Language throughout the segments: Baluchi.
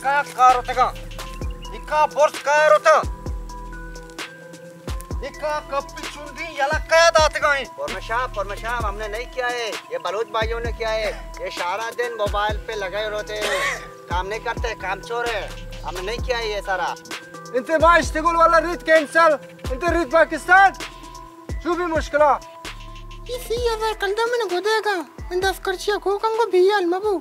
کا کاروتگاں؟ اے کا برز کاروتاں؟ اے کا کپی چونڈی یلا کیا داتگاں؟ پرمشا، پرمشا، ہم نے نہیں کیا ہے، یہ بلوچ بھائیوں نے کیا ہے۔ یہ سارا دن موبائل پہ لگے رہتے ہیں، کام نہیں کرتے، کام چور ہے۔ ہم نے نہیں کیا ہے یہ سارا۔ انتے ما اشتغل والا ریت کینسل، انتے ریت پاکستان، شو بھی مشکلہ۔ اے سی ہزار کلدار من گدے گا، من دست کرچیا کو کنگو بیال مبو۔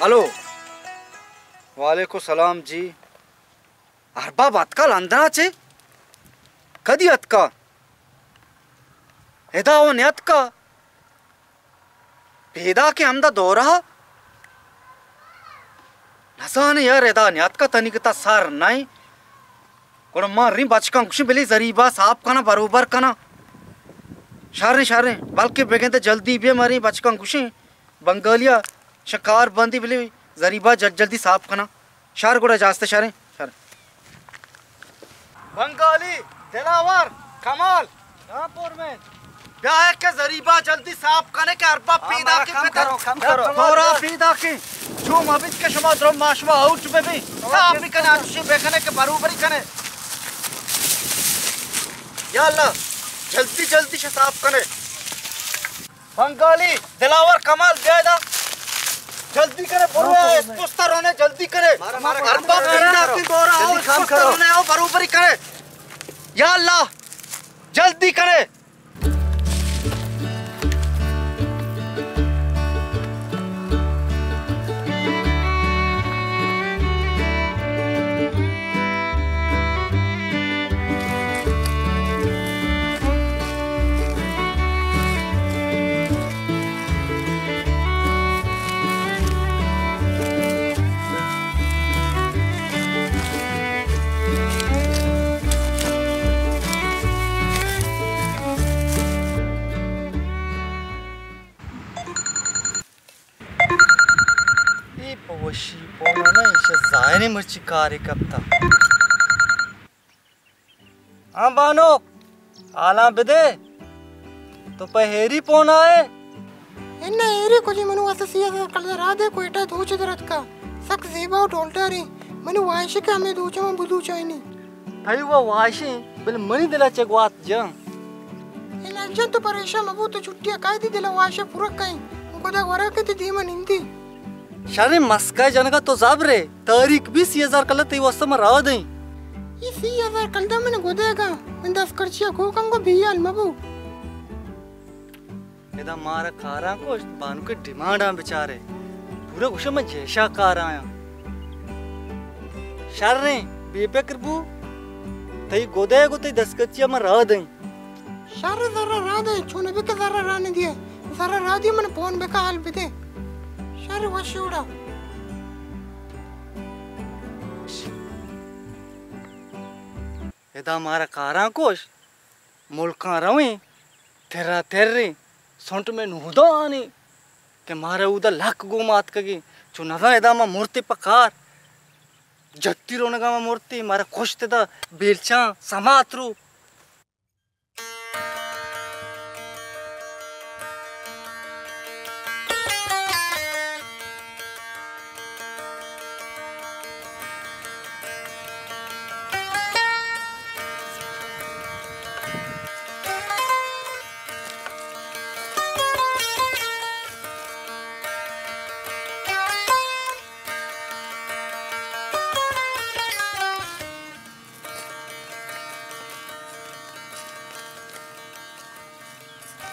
ہلو۔ وعلیکم السلام جی۔ ارباب اتکا لندنا چے؟ کدی اتکا؟ ادا و نیاتکا؟ پیداکیں ہمدا دورہ؟ نزانے یار، ادا نیاتکا، تنیگتا سر نئیں۔ گڑا ما ریں بچکاں گوشیں بلے زریبا صاف کناں، بروبر کناں۔ شریں، شریں، بلکہ بگندے جلدی بیا، ما ریں بچکاں گوشیں بنگالیا شکار بندی بلے زریبا جل-، جلدی صاف کناں۔ شر گڑا اجازت، شریں، شر۔ بنگالی، دلاور، کمال۔ ہاں پورمین۔ بیا کہ زریبا جلدی صاف کنے کہ ارباب ہاں، پیدا مارا کی کم پتہ۔ کرو، کم کرو۔ تورا پیدا کی۔ چو مبیت کہ شما درو ما شما آؤٹ بہ بی۔ صاف بکنے، اچھے بکنے کہ بروبری کنے۔ یا اللہ، جلدی جلدی شہ صاف کنے۔ بنگالی، دلاور، کمال، بیا ادا۔ جلدی کرے، برو، ہاں، اسپوستا رونے، جلدی کرے۔ مارا، مارا، ارباب، کم کرو۔ پیدا کی دورا، آؤ، جلدی کم اسپوستا کرو۔ رونے، آؤ، بروبری کرے۔ یا اللہ، جلدی کرے۔ اے پہ وشی پونا نہ، ایشا ظاہریں مرچی کارے کپتا۔ ہاں بانک، حالاں بدے، تو پہ ہیری پون آئے؟ اناں ہیری کجی، منو واسطہ سی ہزار کلدار راہ دے، کوئٹہ دوچ درتکا، سک زیبا و ڈولداریں، منی واہشے کہ ہمے دوچ من بدوچائینی۔ تئی و واہشیں، بلے منی دلا چہ گوات جان۔ اے لال جان، تو پریشان مبو، تو چھٹی ء کائے دی دل ء واہش ء پورا کئیں۔ گدا ورا کہ تئی دیما نندی۔ شریں مسکا جنگا تو زبرے، تاریخ بیست، سی ہزار کلدار تئی واسطہ من راہ دئیں۔ اے سی ہزار کلدار من گدے گا، من دست کرچیا کو کنگو بیال مبو۔ ادا مارا کاراں کشت، بانک ء ڈیمانڈاں بچارے۔ پورا گوشاں من جیشا کار آیاں۔ شریں، بے پکر بو، تئی گدے گو تئی دست کرچیا من راہ دئیں۔ شر زر راہ دے، چون بکہ زر راہ نہ دیے۔ زر راہ دی من پون بکہ حال بدے۔ شر وشی وڑا۔ ادا مارا کاراں کش، ملکاں رویں، ترا تریں، سنٹ میں نودانی کہ مارا اودا لک گوم آتکگیں۔ چو نزاں ادا ما مرتی پہ کار۔ جتی رونگا ما مرتی، مارا کشت دا بیلچاں سماترو۔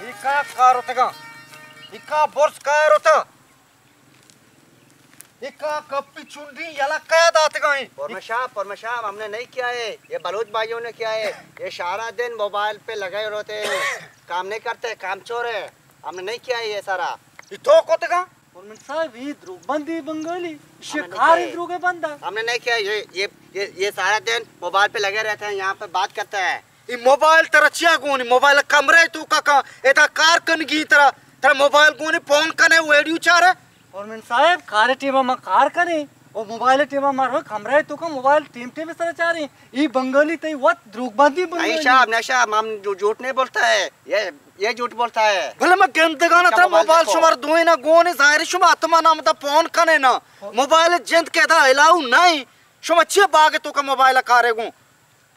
اے کا کاروتگاں؟ اے کا برز کاروتاں؟ اے کا کپی چنڈی یلا کیا داتگاں اے؟ پرمشا، پرمشا، ہم نے نہیں کیا ہے، یہ بلوچ بھائیوں نے کیا ہے۔ یہ سارا دن موبائل پہ لگے رہتے ہیں، کام نہیں کرتے، کام چور ہے۔ ہم نے نہیں کیا ہے یہ سارا۔ اے تو کتگاں؟ پرمشا صاحب، یہ دروگ بندی بنگالی، ہم نے نہیں شکاری کیا ہے۔ دروگ بندہ۔ ہم نے نہیں کیا، یہ، یہ، یہ، یہ سارا دن موبائل پہ لگے رہتے ہیں، یہاں پہ بات کرتے ہیں۔ اے موبائل ترا چیا گونی؟ موبائل کمرہ تو کا کا ادا کار کنگی ترا، ترا موبائل گونی، فون کنے، ویڈیو چارے۔ فورمین صاحب، کار ٹیما ما کار کنے، او موبائل ٹیما مارو کمرہ تو کا موبائل ٹیم ٹیم سر چاریں۔ ای بنگالی تئی وت دروگ بندی بنگالی۔ نہیں صاحب، نہیں صاحب، ہم جو جھوٹ نہیں بولتا ہے، یہ یہ جھوٹ بولتا ہے۔ بلے ما گندگانا ترا موبائل شمار دوئینا گون، ظاہر شما اتما نام تا فون کنے نا۔ موبائل جند کے دا الاؤ نہیں۔ شما چیئے باغ تو کا موبائل کارے گون؟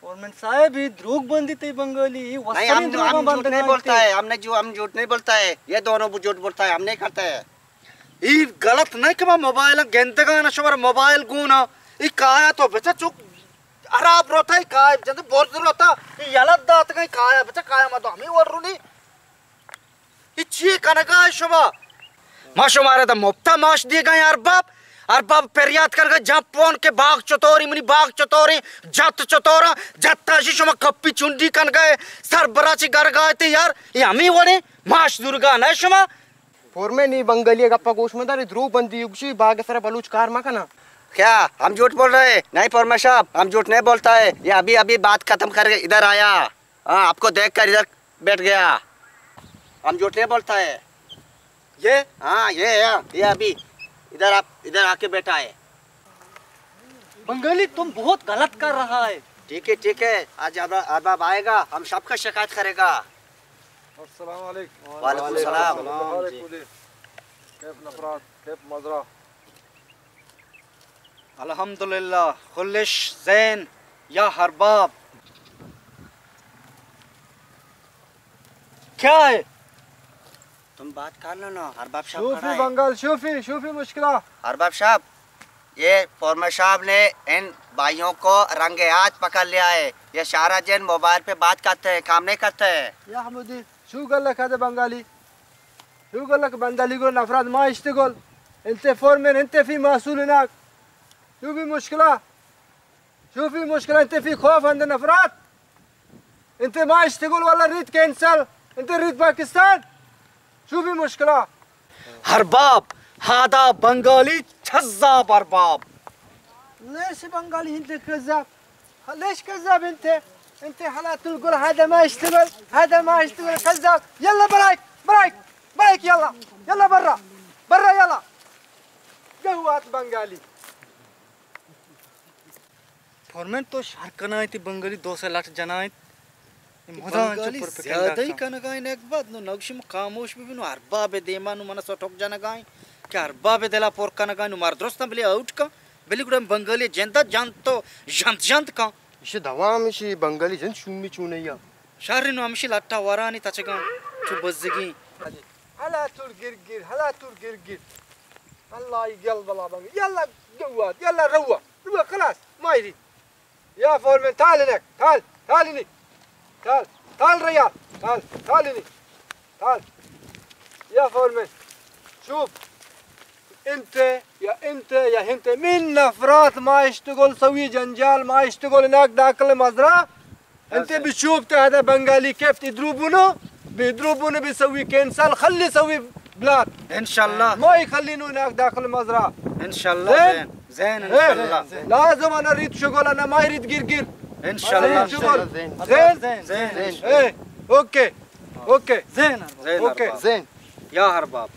فورمین صاحب، یہ دروگ بندی تئی بنگالی، یہ نہیں، ہم ہم جھوٹ نہیں بولتا ہے، ہم نے جو ہم جھوٹ نہیں بولتا ہے، یہ دونوں جھوٹ بولتا ہے، ہم نہیں کرتا ہے۔ ای غلط نہ کہ ما موبائل گندگانا شمار موبائل گونا۔ ای کایا تو بچا چک خراب روتا، ای کایا جند برز روتا، ای یلت داتگا، ای کایا بچا کایا ما تو ہمیں ور رونی۔ ای چی کنگا ہے شما؟ ما شمارا دا مفتا ماش دیگا ہیں ارباب۔ ارباب پریات کنگا جمپ پون کہ باغ چطوری، منی باغ چطوری، جت چطورا، جت تاشی شما کپی چنڈی کنگا ہے، سر براچی گرگا ہے تے یار، ای ہمیں وڑے ماش درگا نہ شما۔ فورمین، نی بنگالی گپا گوش مدار، دروگ بندی گوشی باغ سر بلوچ کار مکنا۔ کیا ہم جھوٹ بول رہے ہیں؟ نہیں فورمین صاحب، ہم جھوٹ نہیں بولتا ہے۔ یہ ابھی ابھی بات ختم کر کے ادھر آیا۔ ہاں، آپ کو دیکھ کر ادھر بیٹھ گیا۔ ہم جھوٹ نہیں بولتا ہے۔ یہ؟ ہاں، یہ ہے، یہ ابھی ادھر آپ ادھر آ کے بیٹھا ہے۔ بنگالی، تم بہت غلط کر رہا ہے۔ ٹھیک ہے، ٹھیک ہے، آج اب ارباب آئے گا، ہم سب کا شکایت کرے گا۔ السلام علیکم۔ وعلیکم السلام۔ کیف نفرات، کیف مزرا؟ الحمدللہ، خلش زین یا ارباب۔ کیا ہے؟ تم بات کر لو نا، ارباب صاحب شوفی کھڑا ہے۔ بنگال، شوفی، شوفی مشکلہ۔ ارباب صاحب، یہ فورمین صاحب نے ان بھائیوں کو رنگے ہاتھ پکڑ لیا ہے۔ یہ سارا دن موبائل پہ بات کرتے ہیں، کام نہیں کرتے ہیں۔ یا حمودی، شو گلہ کھدے بنگالی؟ شو گلہ کہ بنگالی گل نفرات ما اشتے گل۔ انتے فورمین، انتے فی محصول ناک۔ شوفی مشکلہ۔ شوفی مشکلہ، انتے فی خوف اند نفرات۔ انتے ما اشتے گل والا ریت کینسل۔ انتے ریت پاکستان۔ شوفی مشکلہ۔ ارباب، ہادا بنگالی کذاب ارباب۔ لیش بنگالی انتے کذاب۔ لیش کذاب انتے۔ انتے حالات الگل، ہادا ما اشتغل، ہادا ما اشتغل کذاب۔ یلا برائک، برائک، برائک یلا۔ یلا برا، برا یلا۔ گوات بنگالی۔ فورمین تو شر کنائیں، تی بنگالی دو سے لٹ جنائیں۔ تی مدام چو بنگالی پر پکنڈا زیادہ ہی کن۔ کنگائیں ایک بات نو نگشی ما خاموش ببی نو ارباب دیما نو منا سٹک جنگائیں کہ ارباب دلا پر کنگائیں نو مار درستاں بلے آؤٹ کن، بلے گڑا بنگالی جندا جنت تو جنت جنت کن۔ ایشی دوام ایشی بنگالی جن شومی چونیا۔ شر نو ہمشی لٹا ورانی تچگاں چو بزگی۔ ہلا تور گر گر، ہلا تور گر گر۔ اللہ ای گل بلا بنگ۔ یلا گوات، یلا روا۔ روا خلاص، مایری۔ یا فورمین، تال نک، تال، تال نی۔ تال، تال ریا، تال، تال نی۔ تال۔ یا فورمین، چوپ۔ انت یا انت یا ہنت۔ من نفرات ما اشتغل سوی جنجال، ما اشتغل ناک داخل مزرعہ۔ انت بچوپ تہ ہدا بنگالی کفت ادرو بونو، بہ ادرو بونو بہ سوی کینسل خلی سوی بلات۔ انشاءاللہ۔ ما ای خلی نو ناک داخل مزرعہ۔ انشاءاللہ زین۔ زین۔ زین، اے، انشاءاللہ۔ لازم انا ریت شغل انا مائی ریت گر گر۔ انشاءاللہ۔ زین شغل۔ زین۔ زین۔ زین۔ اے، اوکے۔ اوکے۔ زین۔ زین اوکے۔ ارباب۔ زین۔ یا ارباب۔